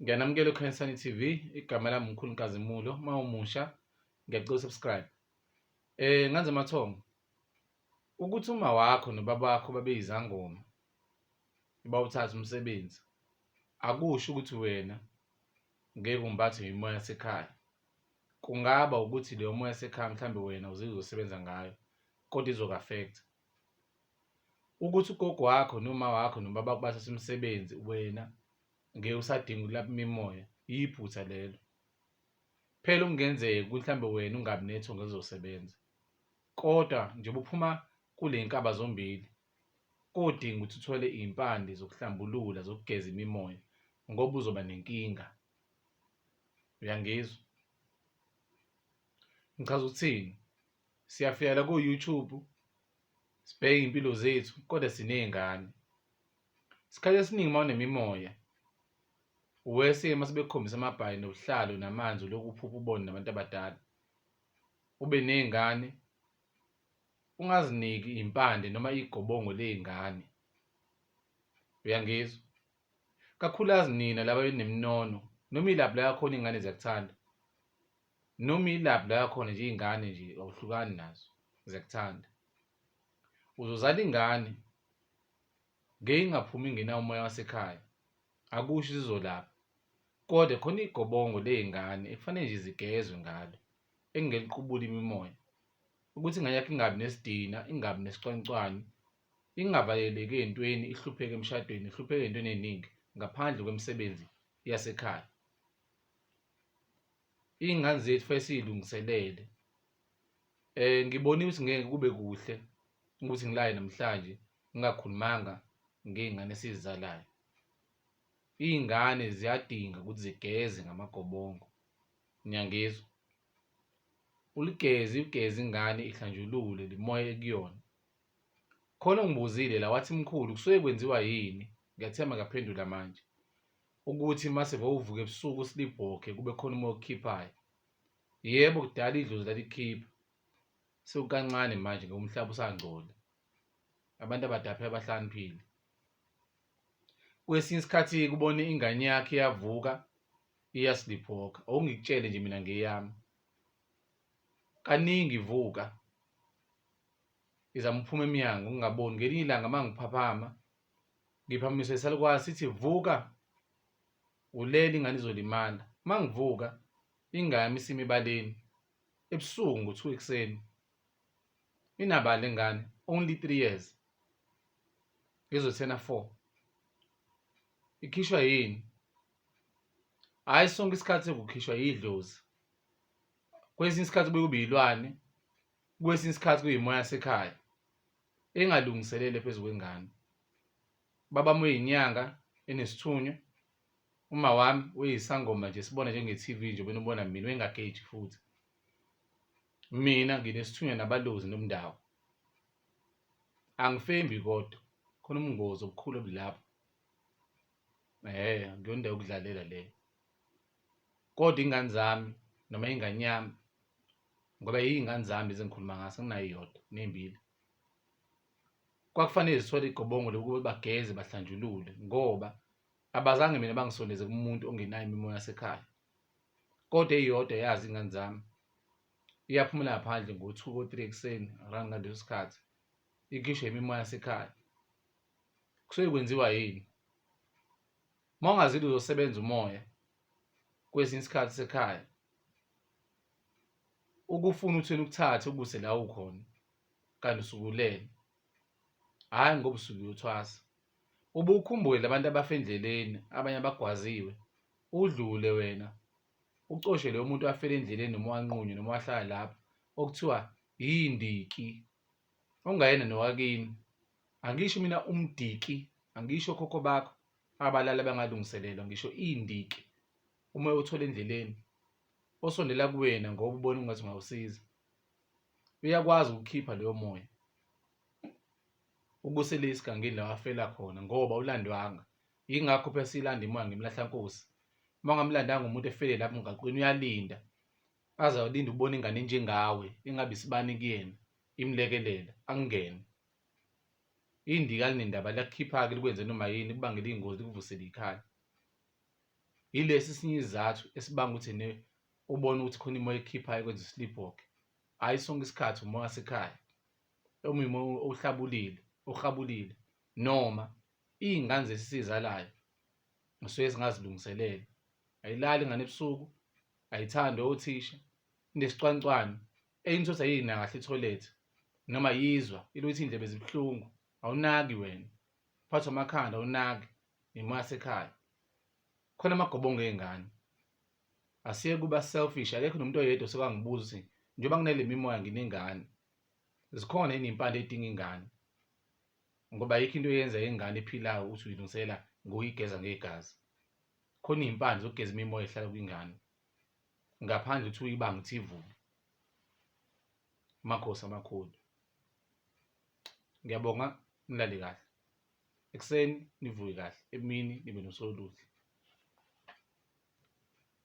Ngiyanamukela eKhanyisani TV, igama lami uMkhulu Nkazimulo. Uma umusha, ngiyacela usubscribe. Nganze mathongo. Ukuthi uma wakho nobaba wakho babeyizangoma, bawuthatha umsebenzi, akusho ukuthi wena ngeke umbathe imimoya yasekhaya. Kungaba ukuthi leyo moya yasekhaya mhlambe wena uze uzosebenza ngayo, kodwa izoku-affect. Ukuthi ugogo wakho noma wakho nobaba wakho bathatha umsebenzi wena ngeke usadinga ukulapha imimoya, yiphutha lelo. Phela okungenzeka ukuthi mhlambe wena ungabi nethongo elizosebenza. Kodwa njengoba uphuma kule nkaba zombili, kodinga ukuthi uthole iy'mpande zokuhlambulula zokugeza imimoya ngoba uzoba nenkinga. Uyangizwa? Ngichaza ukuthini? Siyafika la ko-YouTube sibheke iy'mpilo zethu kodwa siney'ngane. Isikhathi esiningi uma unemimoya wese uma sebekukhombisa amabhayi nobuhlalo namanzi ulokhu uphupha ubone nabantu abadala. Ube ney'ngane ungaziniki iy'mpande noma igobongo ley'ngane. Uyangizwa? Kakhulukazi nina laba enineminono noma ilaphi la yakhona iy'ngane ziyakuthanda. Noma ilaphi la yakhona nje iy'ngane nje awuhlukani nazo ziyakuthanda. Uzozala ingane ngeke ingaphumi ingenawo umoya wasekhaya akusho izolapha kodwa khona igobongo ley'ngane ekufanele nje zigezwe ngalo engeliqubula imimoya ukuthi ingane yakho ingabi nesidina ingabi nesicwancwane ingavaleleki ey'ntweni ihlupheke emshadweni ihlupheke ey'ntweni ey'ningi ngaphandle kwemisebenzi yasekhaya. Iy'ngane zethu fanele siy'lungiselele. Ngibonile ukuthi ngeke kube kuhle ukuthi ngilaye namhlanje ngingakhulumanga ngey'ngane esizizalayo. Iy'ngane ziyadinga ukuthi zigeze ngamagobongo, niyangizwa? Uligeze ugeze ingane ihlanjululwe le moya ekuyona. Khona ongibuzile la wathi mkhulu kusuke kwenziwa yini? Ngiyathemba ngiyaphendula manje. Ukuthi mase uvuka ebusuku usilibhokhe kube khona umoya okukhiphayo. Yebo kudala idlozi lalikhipha. Sekukancane manje ngoba umhlaba usangcola. Abantu abadala phela bahlakaniphile. Kwesinye isikhathi kubona ingane yakhe iyavuka iyasilibhoka. Awungikutshele nje mina ngeyami. Kaningi ivuka izama ukuphuma emnyango ngingaboni. Ngelinye ilanga uma ngiphaphama ngiphaphamisa isalukwazi sithi vuka ulele ingane izolimala. Uma ngivuka ingane yami isimi ebaleni ebusuku ngo-2 ekuseni. Inabani le ngane? Only 3 years. Izothena 4. Ikhishwa yini? Hhayi sonke isikhathi kukhishwa yidlozi. Kwesinye isikhathi kubuye kube yilwane, kwesinye isikhathi kuyimoya yasekhaya engalungiselele phezu kwengane. Babami uyinyanga enesithunywa, uma wami uyisangoma nje sibona njenge-TV nje ubena ubona mina uyengageji futhi. Mina nginesithunywa nabalozi nomndawo. Angifembi kodwa khona ubungozi obukhulu obulapho. Akuyona indawo yokudlalela leyo. Kodwa iy'ngane zami noma ingane yami ngoba iy'ngane zami lezi engikhuluma ngazo anginayo iyodwa ney'mbili. Kwakufanele zithole igobongo lokuba bageze bahlanjululwe ngoba abazange mina bangisondeze kumuntu ongenayo imimoya yasekhaya. Kodwa eyodwa yazi iy'ngane zami iyaphumela ngaphandle ngo-2 ko-3 ekuseni around ngaleso sikhathi ikhishwe imimoya yasekhaya. Kusuke kwenziwa yini? Uma ungazile uzosebenza umoya kwesinye isikhathi sekhaya ukufuna uthi wena ukuthathe ukuse la ukhona kanti usuke ulele hhayi ngoba usuke uyothwasa. Ube ukhumbule labantu abafa endleleni abanye abagwaziwe udlule wena ucoshe loyo muntu wafela endleleni noma wanqunywa noma wahlala lapho okuthiwa yindiki ongayena nowakini. Angisho mina umdiki, angisho okhokho bakho abalala bangalungiselelwa, ngisho indiki uma uthola endleleni osondela kuwena ngoba ubona ungathi ungawusiza uyakwazi ukukhipha leyo moya ukusele esigangeni la wafela khona ngoba ulandwanga. Yingakho phela siyilanda imoya ngemlahlankosi. Uma ungamlandanga umuntu efele lapho emgaqweni uyalinda aze alinde ukubona ingane enjengawe engabe isibani kuyena imlekelela akungene. Indika alinendaba liyakukhipha-ke likwenze noma yini kubangela iy'ngozi likuvusele ikhala. Yilesi esinye isizathu esibanga ukuthi ene ubone ukuthi khona imoya ekukhiphayo kwenza i-sleepwalk. Hhayi sonke isikhathi umoya wasekhaya. Uma umoya ohlabulile, ohabulile noma iy'ngane zesizalayo ngisuke singazilungiselele. Ayilali ingane ebusuku, ayithandwa othisha, inesicwancwane, enye uthole ukuthi ayina kahle ithoyilethi noma yizwa ilokuthi iy'ndlebe zibuhlungu, awunaki wena. Uphathwa amakhanda awunaki, imoya yasekhaya. Khona amagobongo ey'ngane. Asiyeke ukuba selfish, akekho nomuntu oyedwa oseke wangibuza ukuthi njengoba nginale mimoya nginengane, zikhona yini iy'mpande ey'dinga ingane? Ngoba ayikho into oyenza yengane ephilayo ukuthi uyilungisela ngoyigeza ngegazi. Khona iy'mpande zokugeza imimoya ehlala kwingane. Ngaphandle ukuthi uyibange ukuthi ivuke. Makhosi amakhulu. Ngiyabonga, nilale kahle. Ekuseni nivuke kahle, emini nibe nosuku oluhle.